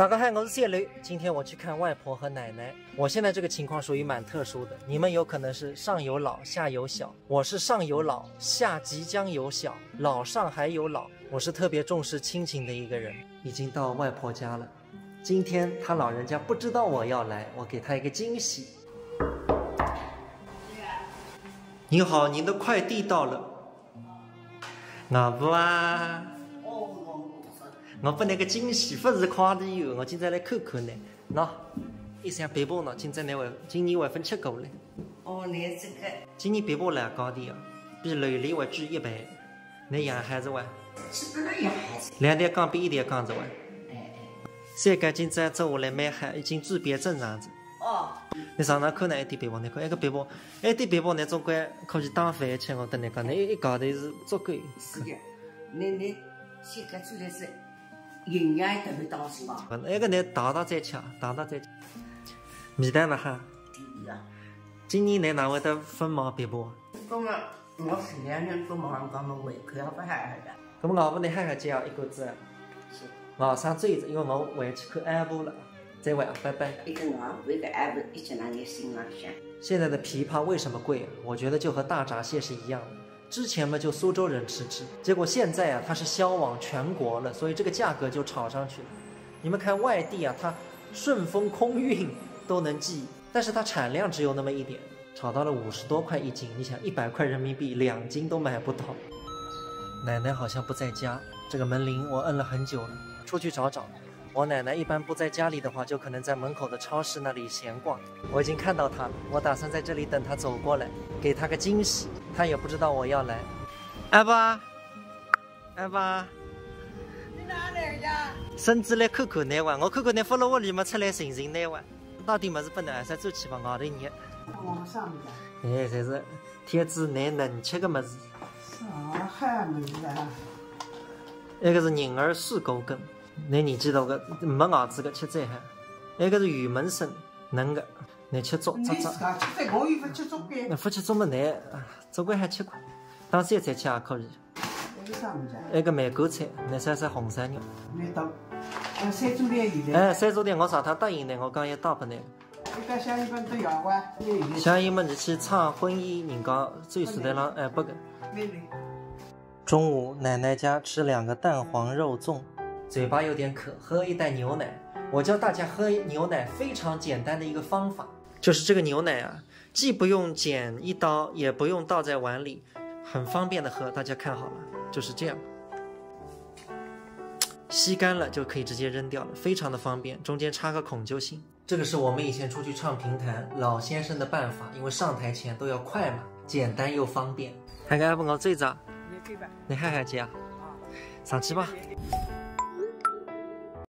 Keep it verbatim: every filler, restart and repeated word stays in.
大家好，我是谢雷。今天我去看外婆和奶奶。我现在这个情况属于蛮特殊的，你们有可能是上有老下有小，我是上有老下即将有小，老上还有老。我是特别重视亲情的一个人。已经到外婆家了，今天她老人家不知道我要来，我给她一个惊喜。您好，您的快递到了。我不啊，我不那个惊喜，不是快递哟，我今朝来看看呢。喏，一箱白布呢，今朝拿回，今年还朆吃过嘞。哦，你这个今年白布老价钿啊，比旧年还贵一倍。侬养好仔哇？是不是养好仔？两条讲比一条讲仔哇？哎哎。三个今朝做下来蛮好，已经转变正常仔。哦。侬上趟看呢，埃点白布，侬看埃个白布，埃点白布侬总归可以当饭吃，我跟侬讲，侬一一家头是足够。是的，侬侬先搿出来是营养特别当心啊。埃个侬汏汏再吃，汏汏再吃。味道哪哈？第一啊。今年侬哪会得朆买白布啊？搿么我前两年搿么讲么胃口也勿好好的。搿么我帮侬喊喊叫一个字。是。我上周一，因为我回去看阿婆了。再会啊，拜拜。一个我，一个阿婆一直辣侬心浪向。现在的枇杷为什么贵啊？我觉得就和大闸蟹是一样的。之前嘛就苏州人吃吃，结果现在啊它是销往全国了，所以这个价格就炒上去了。你们看外地啊，它顺丰空运都能寄，但是它产量只有那么一点，炒到了五十多块一斤。你想，一百块人民币两斤都买不到。奶奶好像不在家，这个门铃我摁了很久了，出去找找。我奶奶一般不在家里的话，就可能在门口的超市那里闲逛。我已经看到她了，我打算在这里等她走过来，给她个惊喜。她也不知道我要来。阿爸，阿爸，侬哪来呀？孙子来看看侬哇，我看看侬勿辣屋里嘛，出来寻寻侬哇。带点物事拨侬，还是转去吧，外头热。我上面的。哎，侪是贴子，侬能吃个物事。啥好物事啊？埃个是银耳水果羹。 侬年纪大个，没牙齿个吃最好。埃个是玉门参，嫩个，侬吃粥，侬自家吃菜，我又勿吃粥个。那勿吃粥么难，啊，粥个还吃过，当三菜吃也可以。埃个啥物事啊？埃个梅干菜，侬晒晒红烧肉。蛮大。呃，三种料有的。哎，三种料我上趟答应侬，我讲要带拨侬。一个香烟本都要哇，也有的。香烟么，侬去唱婚宴，人家酒席台浪，哎，拨个。没没。 中午奶奶家吃两个蛋黄肉粽，嘴巴有点渴，喝一袋牛奶。我教大家喝牛奶非常简单的一个方法，就是这个牛奶啊，既不用剪一刀，也不用倒在碗里，很方便的喝。大家看好了，就是这样，吸干了就可以直接扔掉了，非常的方便，中间插个孔就行。 这个是我们以前出去唱评弹，老先生的办法，因为上台前都要快嘛，简单又方便。还给阿婆我最早，你去吧。你看看姐啊，上去吧。